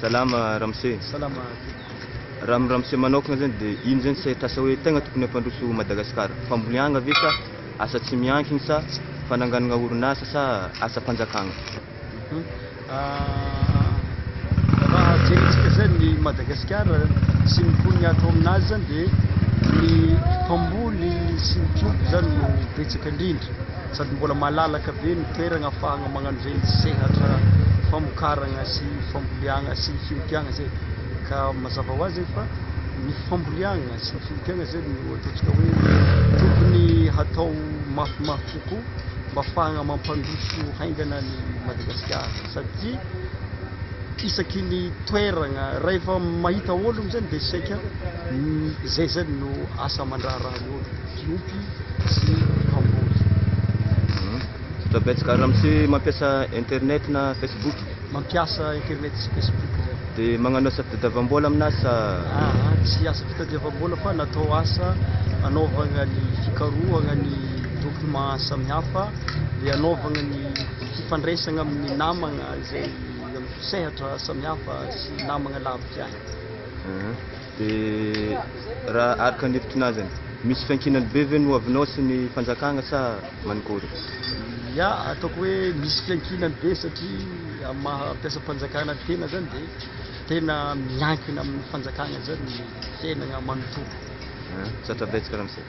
Salama ramose. Salama tompoko. Raha amin'ny ramose manokana zany dia ino zany sehatr'asa hoe tegna tokony hampandroso Madagasikara? Famboliagna ve sa asa tsy miankigny sa fananganana orinasa sa asam-panjakagna? Raha jerentsika zany ny Madagasikara sy ny mponina ato aminazy zany dia ny mpamboly sy ny mpiompy zany no betsaka indrindra sady mbola malalaka be ny toerana ahafahana magnano izay sehatra famokarana sy famboliagna sy fiompiagna zay ka mazava ho azy fa ny famboliagna sy ny fiompiagna zay no ataontsika hoe tokony hatao mafimafy kokoa mba ahafahana mampandroso haingana ny Madagasikara satria isaky ny toerana rehefa mahita ologno zany dia saika zay zany no asa aman-draharahan'ny olo, mpiompy sy mpamboly. Misaotra betsaka. Ramose mampiasa internet na Facebook? Mampiasa internet sy Facebook zany. Dia magnano asa fitadiavam-bola aminazy sa? Aa, tsy asa fitadiavam-bola fa natao asa anaovagna ny fikarohagna ny document samihafa dia anaovagna ny fifandraisagna amin'ny namagna izay amin'ny sehatra samihafa sy namagna lavitra agny. Dia raha araka ny hevitrinazy zany, misy fiankinany be ve ny hoavinao sy ny fanjakagna sa mankory? Ya, ataoko hoe misy fiankinany be satria amin'ny maha mpiasam-panjakana ny tena zany dia tena miankina amin'ny fanjakana zany ny fiainana manontolo. Misaotra betsaka ramose.